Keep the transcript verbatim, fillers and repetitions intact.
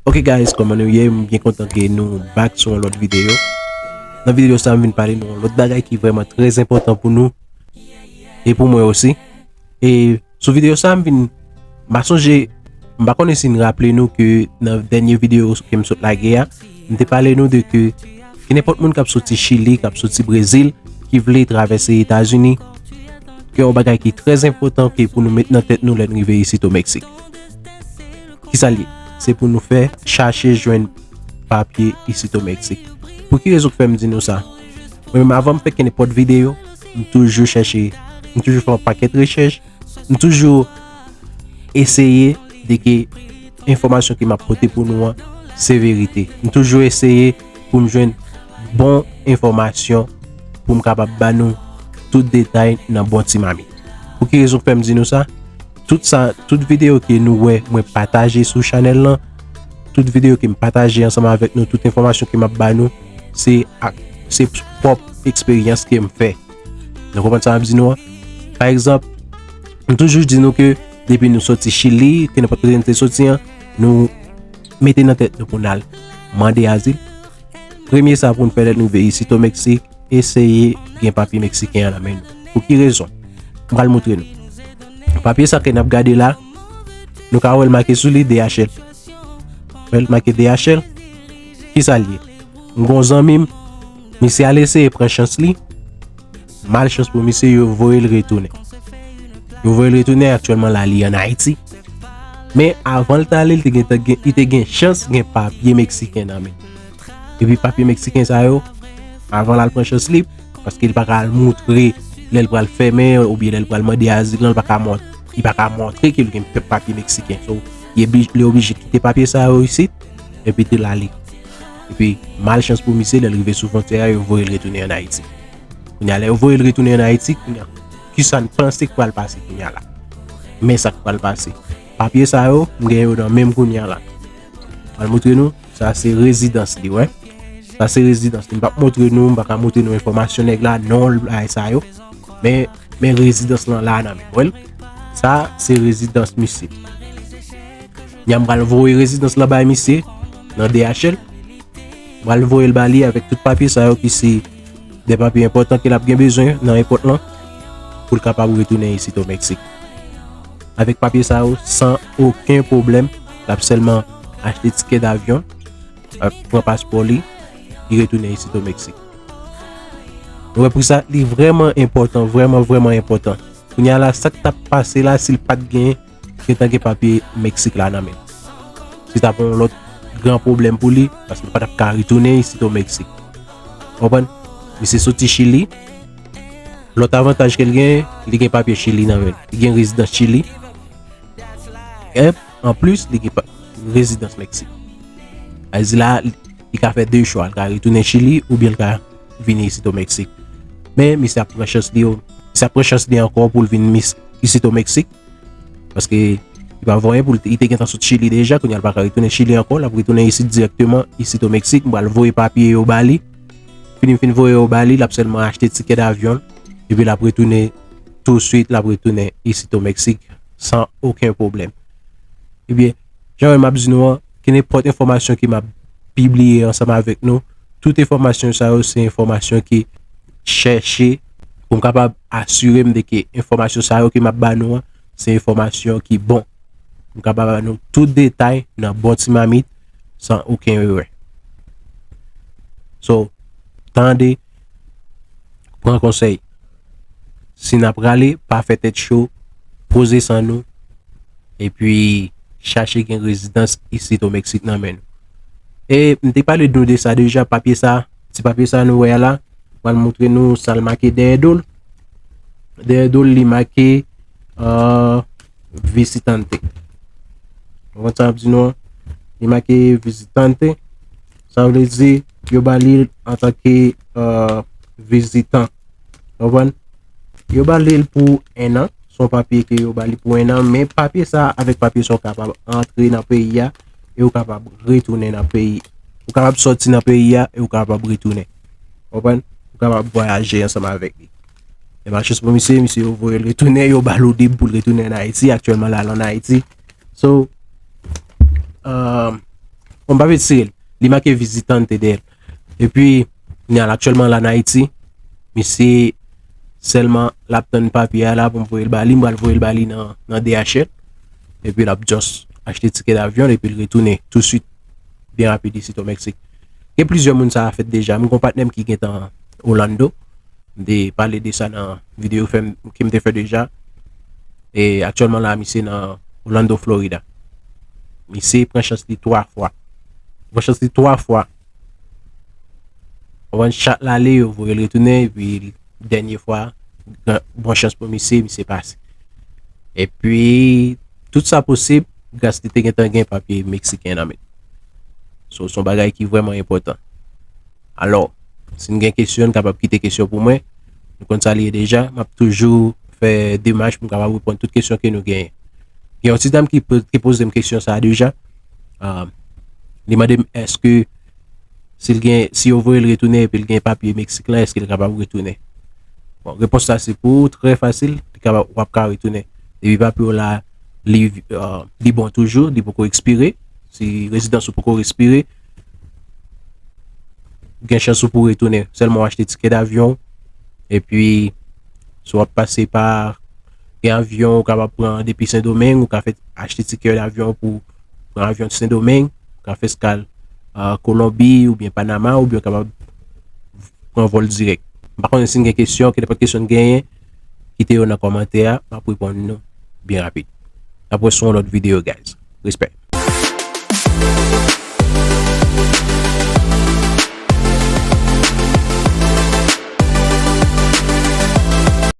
Ok guys, kòman nou ye? M byen kontan ke nou back sou yon lòt videyo. Nan videyo sa, m vin pale nou yon lòt bagay ki vrèman trè enpòtan pou nou e pou mwen osi. E sou videyo sa, m vin, m pa sonje, m pa konnen si n raple nou ke nan dènye videyo ke m sot lage a, m te pale nou de ke, ke nenpòt moun k ap soti Chili, k ap soti Brezil, ki vle travèse Etazini, ke yon bagay ki trè enpòtan ke pou nou met nan tèt nou lè n rive isit o Meksik. Kisa l ye? Se pou nou fè chache jwenn papye isit o Meksik. Pou ki rezon k fè m di nou sa? Mwen menm, avan m fè kenenpòt videyo, m toujou chèche, m toujou fè yon pakèt rechèch, m toujou eseye de ke enfòmasyon ke m ap pote pou nou an se verite. M toujou eseye pou m jwenn bon enfòmasyon pou m kapab ba nou tout detay nan bon ti mamit. Pou ki rezon k fè m di nou sa? Tout sa, tout videyo ke nou wè mwen pataje sou chanèl lan, tout videyo ke m pataje ansanm avèk nou, tout enfòmasyon ke m ap ba nou, se ak, se pwòp eksperyans ke m fè. Nou konprann sa m ap di nou an? Pa egzanp, m toujou di nou ke depi nou soti Chili, ke nenpòt kote nou te soti an, nou mete nan tèt nou pou n al mande azil. Premye sa pou n fè lè n rive isit o Meksik, eseye gen papye meksiken an nan men nou. Pou ki rezon? M pral montre nou. Papye sa ke n ap gade la, nou ka wè l make sou li D H L. Wè l make D H L. Kisa l ye? M gon zanmi m, misye al eseye pran chans li. Malchans pou misye, yo voye l retounen. Yo voye l retounen, aktyèlman la li ann Ayiti. Men avan l t ale, li te gen, li te gen chans gen papye meksiken nan men l. Epi papye meksiken sa yo, avan l al pran chans li, paske li pa ka al montre lè l pral fèmen oubyen lè l pral mande azil lan, li pa ka mont-, li pa ka montre ke l gen papye meksiken. So, li obli-, li oblije kite papye sa yo isit, epi te l ale. Epi, malchans pou misye, lè l rive sou fwontyè a, yo voye l retounen ann Ayiti. Kounye a, lè yo voye l retounen ann Ayiti, kounye a, kisa n panse k pral pase kounye a la? Men sa k pral pase. Papye sa yo, m gen yo nan men m kounye a la. Mwen montre nou, sa se rezidans li, wè. Sa se rezidans li. M p ap montre nou, m pa ka montre nou enfòmasyon nèg la, non l, bagay sa yo. Men, men rezidans lan la nan men m, wè l. Sa se rezidans misye. Kounye a m pral voye rezidans lan bay misye nan D H L. M pral voye l ba li avèk tout papye sa yo ki se de papye enpòtan ke l ap gen bezwen nan èpòt lan pou l kapab retounen isit o Meksik. Avèk papye sa yo, san okenn pwoblèm, l ap sèlman achte tikè davyon, ap pran paspò li, li retounen isit o Meksik. Nou wè pou sa, li vrèman enpòtan, vrèman, vrèman enpòtan. Kounye a la, sa k t ap pase la, si l pa t gen, gentan gen papye Meksik la nan men l. Se t ap yon lòt gran pwoblèm pou li, paske l pa t ap ka retounen isit o Meksik. Konprann? Misye soti Chili. Lòt avantaj ke l gen, li gen papye Chili nan men l. Li gen rezidans Chili. E, anplis, li gen pa-, rezidans Meksik. Sa vle di la, li, li ka fè de chwa. Li ka retounen Chili oubyen li ka vini isit o Meksik. Men, misye ap pran chans li yo. Misye ap pran chans li ankò pou l vin mis-, isit o Meksik. Paske li pa voye pou l, li te gentan sot Chili deja, kounye a l pa ka retounen Chili ankò, l ap retounen isit dirèkteman, isit o Meksik, m pral voye papye yo ba li. Fini m fin voye yo ba li, l ap sèlman achte tikè davyon l, epi l ap retounen touswit, l ap retounen isit o Meksik san okenn pwoblèm. Ebyen, jan w wè m ap di nou an, ke nenpòt enfòmasyon ke m ap pibliye ansanm avèk nou, tout enfòmasyon sa yo se enfòmasyon ke chèche pou m kapab asire m de ke enfòmasyon sa yo ke m ap ba nou an, se enfòmasyon ki bon. M kapab ba nou tout detay nan bon ti mamit san okenn erè. So, tande, pran konsèy. Si n ap prale, pa fè tèt cho, poze san nou, epi chache gen rezidans isit o Meksik nan men nou. E m te pale nou de sa deja, papye sa, ti papye sa nou wè a la, m pral montre nou sa l make dèyè do l. Dèyè do l, li make, euh, visitante. Ou konn sa m ap di nou an? Li make visitante. Sa vle di, yo ba li l antanke, euh, vizitan. Ou konprann? Yo ba li l pou en an. Se yon papye ke yo ba li pou en an, men papye sa, avèk papye sa, ou kapab antre nan peyi a e ou kapab retounen nan peyi. Ou kapab sòti nan peyi a e ou kapab retounen. Ou konprann? Ou kapab vwayaje ansanm avèk li. E malchans pou misye, misye yo voye l retounen, yo ba l ou lib pou l retounen ann Ayiti. Aktyèlman, l al ann Ayiti. So, euh, Bon, m pa vle tire l. Li make visitante dèyè l. Epi, kounye a la, aktyèlman la an Ayiti, misye sèlman l ap tann papye a la pou m voye l ba li, m pral voye l ba li nan, nan D H L. Epi l ap just achte tikè davyon l epi l retounen touswit, byen rapid isit o Meksik. Gen plizyè moun sa a fèt deja. M gon patnè m ki gentan Orlando. M te pale de sa nan videyo fè m, ke m te fè deja. E aktyèlman la, misye nan Orlando, Florida. Misye pran chans li twa fwa. Pran chans li twa fwa. Konprann, chak lale, yo voye l retounen, epi dènye fwa, gran- bon chans pou misye, misye pase. Epi, tout sa posib gras li te gentan gen papye meksiken nan men l. So, se yon bagay ki vrèman enpòtan. Alò, si n gen kesyon, n kapab kite kesyon pou mwen. Nou konn sa li ye deja. M ap toujou fè demach pou m kapab reponn tout kesyon ke nou genyen. Gen yon ti dam ki po- ki poze m kesyon sa a deja. Ah, li mande m èske si l gen, si yo voye l retounen epi l gen papye Meksik lan, èske l kapab retounen? Bon, repons la se pou ou, trè fasil, li kapab, w ap ka retounen. Depi papye w la, li, ah, li bon toujou, li poko ekspire. Si rezidans ou poko ekspire, gen chans ou pou retounen. Sèlman w achte tikè davyon, epi si w ap pase pa, gen avyon ou kapab pran depi Sendomeng, ou ka fè achte tikè davyon pou pran avyon Sendomeng, ou ka fè eskal, ah, Kolonbi oubyen Panama, oubyen w kapab pran vòl dirèk. M pa konnen si n gen kesyon, kenenpòt kesyon n genyen, kite yo nan kòmantè a, m ap reponn nou byen rapid. N ap wè sou yon lòt videyo, guys. Respè.